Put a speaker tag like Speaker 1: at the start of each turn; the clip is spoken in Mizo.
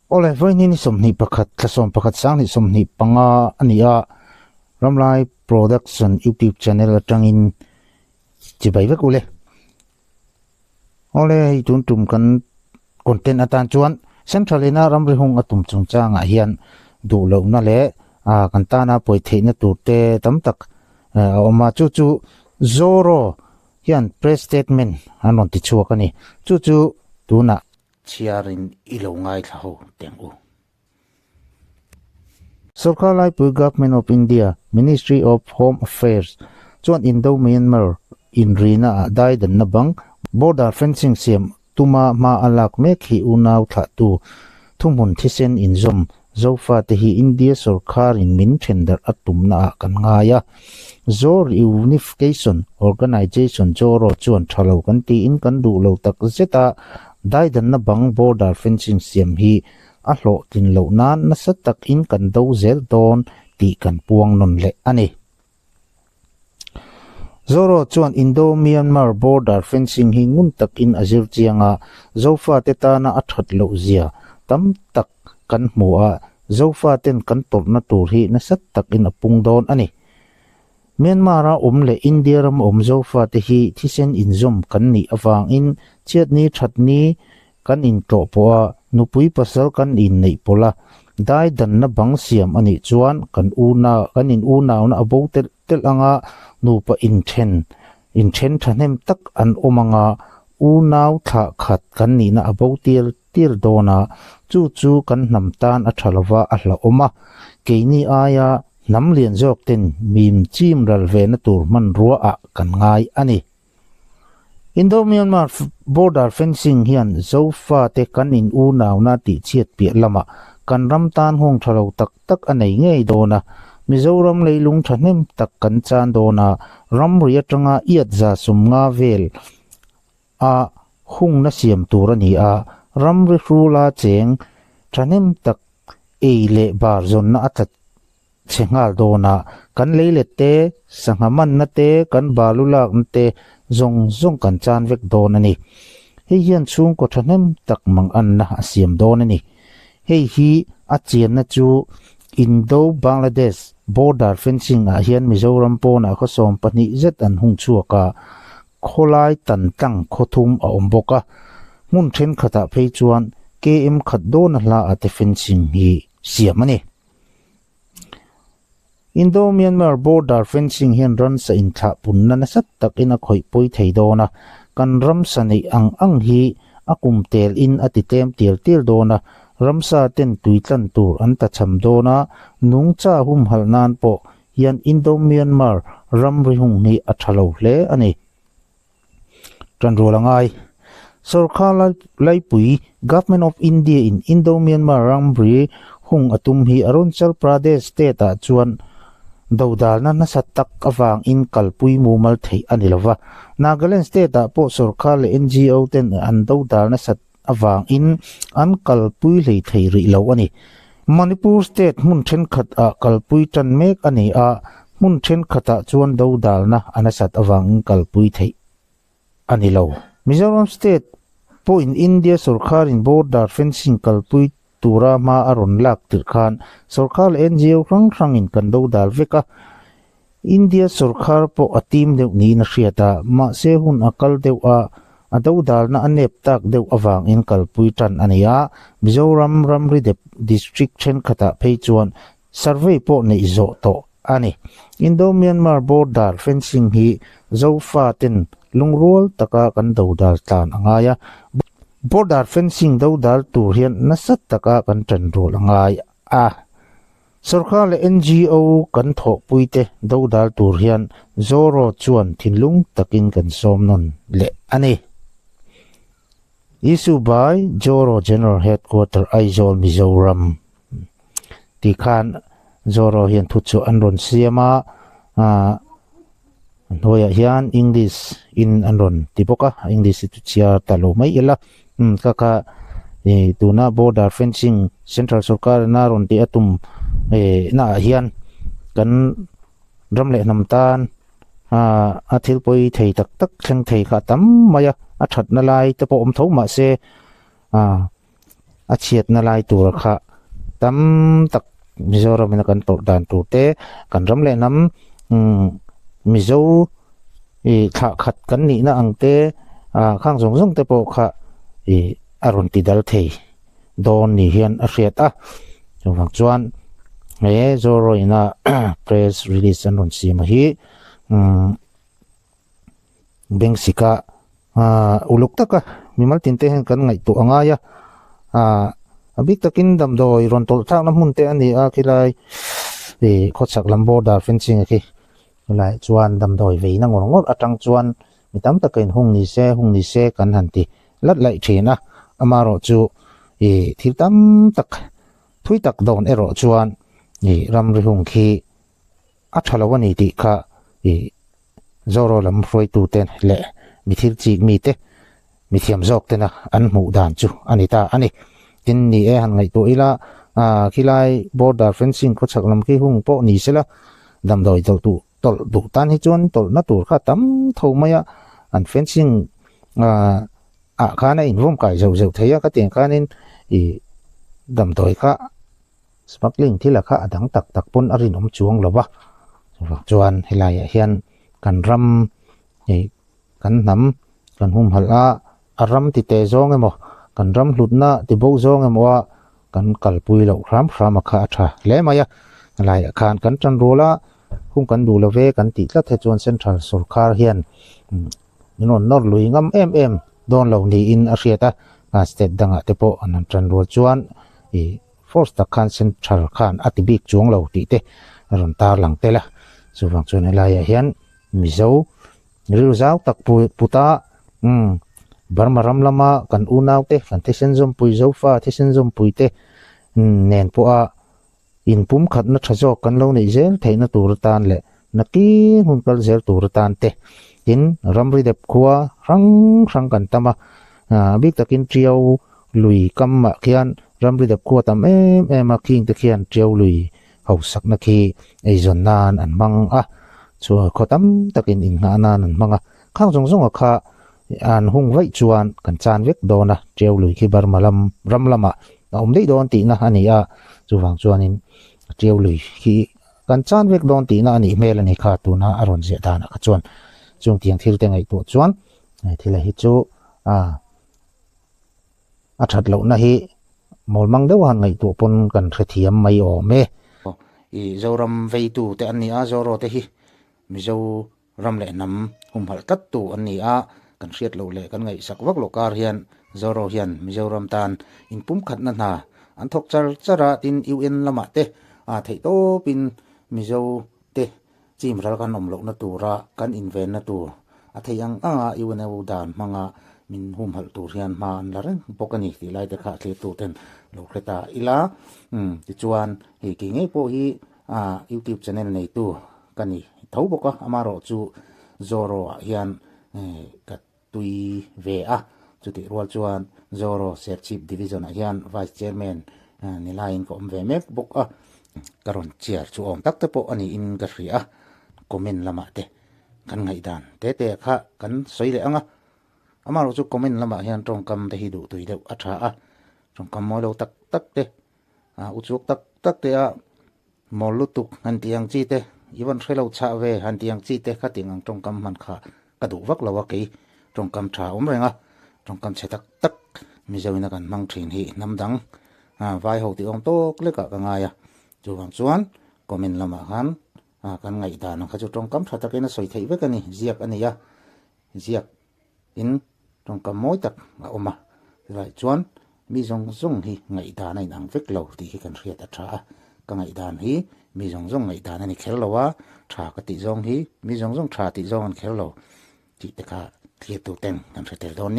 Speaker 1: Awle, vawiin ni 21 thla 11 sanghnih 25 a ni a, Ramlai Production YouTube channel atangin chibai vek ule. Awle, hei tun tum kan content atan chuan Central ina ramri hung a tum chungchangah hian duh lohna leh kan tana pawi theihna tur te tam tak a awm a, chu chu Zoro hian press statement an rawn ti chhuak a ni. Chu chu tunah Chhiarin i lo ngaithla ho teng u. Sorkar laipui Government of India, Ministry of Home Affairs chuan Indo-Myanmar inrina ah daidanna bang, border fencing siam tuma hma a lak mek hi unau thlahtu thuhmun thisen inzawm Zofate hi India sorkarin min thendarh a tumna ah kan ngai a. Zo Reunification Organisation, ZORO, chuan tha lo kan tiin kan duh lo tak zet a, daidanna bang border fencing siam hi a hlawhtlin loh nan nasa takin kan do zel dawn tih kan puang nawn leh a ni. Zoro chuan Indo-Myanmar border fencing hi ngun takin a zir chiang a, Zofate tana a that loh zia tam tak kan hmu a, Zofaten kan tawrhna tur hi nasa takin a pung dawn a ni. Myanmar-a awm leh India ram awm Zofate hi thisen inzawm kan nih avangin chhiatni thatni Kan intlawh pawh a, nupui pasal kan inneih pawlh a, dai danna bang siam a nih chuan kan una kan in unauna a bo telh telh anga nupa inthen inthen thahnem tak an awm anga unau thlah khat kan nihna a bo tir tir dawn a, chu chu kan hnam tan a tha lova a hlauhawm a, keini aia hnam lian zawk ten mim chim ral vena tur hmanrua ah kan ngai a ni. Indo-Myanmar border fencing hian Zofate kan in unauna tih chhiat piah lamah kan ram tan hung tha lo tak tak a nei ngei dawn a, Mizoram leilung thahnem tak kan chan dawn a, ramri atanga iat za sumnga vel a hungna siam tur a ni a, ramri hrula cheng thahnem tak ei leh bar zawnna a tla Chhe nghal dawnah kan leilet te, sangha manna te, kan balu lakna te zawng zawng kan chan vek dawn a ni. Hei hian chhungkaw thahnem tak manganna a siam dawn a ni. Hei hi a chianna chu Indo-Bangladesh border fencing ah hian Mizoram pawnah khaw 12 zet an hung chhuak a, khawlai tan tlang khaw thum a awm bawk a, hmun thenkhatah phei chuan KM khat dawna hla ah te fencing hi siam a ni. Indo-Myanmar border fencing hian ramsa inthlah punna nasa takin a khawih pawi thei dawn a, kan ramsa neih ang ang hi a kum tel in a ti tlem tial tial dawn a, ramsa ten tui tlan tur an ta cham dawn a, nungcha humhalh nan pawh hian Indo-Myanmar ramri hung hi a tha lo hle a ni. Tanrual a ngai. Sorkar laipui, Government of India in Indo-Myanmar ramri hung a tum hi Arunachal Pradesh state ah chuan dodalna nasa tak avangin kalpui mumal theih a ni lova. Nagaland state ah pawh sorkar leh NGO ten an dodal nasat avangin an kalpui hlei thei rih lo a ni. Manipur state hmun thenkhat ah kalpui tan mek a ni a, hmun thenkhat ah chuan dodalna a nasat avangin kalpui theih a ni lo. Mizoram state pawhin India sorkarin border fencing kalpui tura hma a rawn lak tirh khan sorkar leh NGO hrang hrangin kan dodal vek a, India sorkar pawh a tim deuh niin a hriat a, mahse hun a kal deuh a, a dodalna a nep tak deuh avangin kalpui tan a ni a, Mizoram ramri dep district thenkhatah phei chuan survey pawh neih zawh tawh a ni. Indo-Myanmar border fencing hi Zofa ten lungrual taka kan dodal tlan a ngai a, border fencing dodal tur hian nasa taka kan tanrual a ngai a. Sorkar leh NGO kan thawhpuite dodal tur hian Zoro chuan thinlung takin kan sawm nawn leh a ni. Issue by Zoro General Headquarter Aizawl Mizoram tih khan Zoro hian thu chu an rawn siam a, a hnuaiah hian English in an rawn ti bawk a, English hi chu chhiar ta lo mai ila. Umm ka kha ih tuna border fencing central sorkar ina rawn tih a tum eh naah hian kan ram leh hnam tan ah a thil pawi thei tak tak thleng thei kha a tam mai a, a thatna lai te pawh awm tho mahse ah. a chhiatna lai tur kha tam tak Mizoram in a kan tawrh dan tur te kan ram leh hnam Mizo ih thlah khat kan nihna ang te ah khang zawng zawng te pawh kha ih a rawn ti dal thei dawn ni hian a hriat a chuvang chuan he Zoraw-ina press release an rawn siam a hi umm Bengsika ah uluk taka mimal tin te hian kan ngaihtuah a ngai a ah a bik takin damdawi rawn tawlh thlakna hmun te a ni a khilai ih khawchhak lam border fencing a khi chulaiah chuan damdawi veina ngawr ngawr atang chuan mi tam taka in hung ni se hung ni se kan han ti lat laih thin a amaherawhchu ih thil tam tak thui tak dawn erawh chuan ih ramri hung khi A tha lo a ni tih kha i Zoro lam hruaitute leh mi thil chik mite, mi thiam zawk tena an hmuh dan chu a ni ta a ni. Tin, ni e han ngaihtuah ila, khilai border fencing khawchhak lam khi hung pawh ni sela, damdawi tawlh duh tawlh duh tan hi chuan tawlhna tur kha tam tho mai a, an fencing ah khan a invawm kai zeuh zeuh thei a, khatiang khanin i damdawi kha Smuggling thil a kha a dang tak tak pawn a rinawm chuang lo va, chuvang chuan helaiah hian kan ram ih kan hnam kan humhalh a, a ram ti teh zawng emaw kan ram hlutna ti bo zawng emaw a kan kalpui loh hram hram a kha a tha hle mai a, helaiah khan kan tan rual a, hung kan duh lo ve kan tih tlat he chuan central sorkar hian min rawn nawr lui ngam em em dawn lo niin a hriat a, state dangah te pawh an han tan rual chuan ih. Force tak khan central khan a ti bik chuang lo tih te a rawn tarlang tel a, chuvang chuan helaiah hian Mizo rilru zau tak pu put a, umm Burma ram lama kan unau te kan thisen zawmpui Zofa thisen zawmpui te nen pawha inpumkhatna tha zawk kan lo neih zel theihna tur atan leh nakin hun kal zel tur atan te tin ramri dep khua hrang hrang kan tam a, a bik takin Tiau Lui kamah khian ramri dep khua tam em em a, khing te khian Tiau lui hausakna khi eizawn nan an hmang a, chhuah khaw tam takin innghah nan an hmang a, khang zawng zawng a kha an hung vaih chuan kan chan vek dawn a, Tiau lui khi Burma lam ram lamah a awm daih dawn tihna a ni a, chuvang chuanin Tiau lui khi kan chan vek dawn tihna a nih hmel a ni kha tuna a rawn ziah danah kha chuan chung tiang thil te ngaihtuah chuan thil a hi chu a. A that lohna hi mawlmang deuh a han ngaihtuah pawn kan hrethiam mai awm e. I Zoram veitu te an ni a, Zoro te hi Mizo ram leh hnam humhalh tlat tu an ni a, kan hriat loh leh kan ngaihsak vak loh kar hian Zoro hian Mizoram tan inpumkhatna hna an thawk char char a, tin UN lamah te a theih tawpin Mizo te chim ral kan awm lohna tura kan invenna tur a theih ang anga UNO dan hmanga min humhalh tur hian hma an la reng bawk a ni tih lai te kha thlirtu ten lo hre ta ila. Umm tichuan hei kei ngei pawh hi ah youtube channel neitu ka ni tho bawk a, amaherawh chu Zoro ah hian ka tui ve a, chutih rual chuan Zoro Serchhip Division ah hian Vice Chairman ni laiin ka awm ve mek bawk a, ka rawn chair chu awm tak te pawh a niin ka hria a, comment lamah te kan ngaihdan te te kha kan sawi leh ang a, amaherawh chu comment lamah hian tawngkam te hi duhtui deuh a tha a, tawngkam mawi lo tak tak te, uchuak tak tak te a mawl lutuk han tih ang chi te, i vawn hre lo chhah ve han tih ang chi te kha ting ang tawngkam hman kha ka duh vak lo a kei tawngkam tha awm reng a, tawngkam chhe tak tak Mizo ina kan hmang thin hi hnam dang vai ho tih awm tawk lekah ka ngai a, chuvang chuan comment lamah khan kan ngaihdan ang kha chu tawngkam tha takin a sawi theih vek a ni, ziak a ni a, ziak in tawngkam mawi tak a awm a, chulaiah chuan mi zawng zawng hi ngaihdan a inang vek lo tih hi kan hriat a tha a, ka ngaihdan hi mi zawng zawng ngaihdan a ni kher lo a, tha ka tih zawng hi mi zawng zawng tha tih zawng an kher lo tih te kha thlir tur ten kan hre tel dawn nia.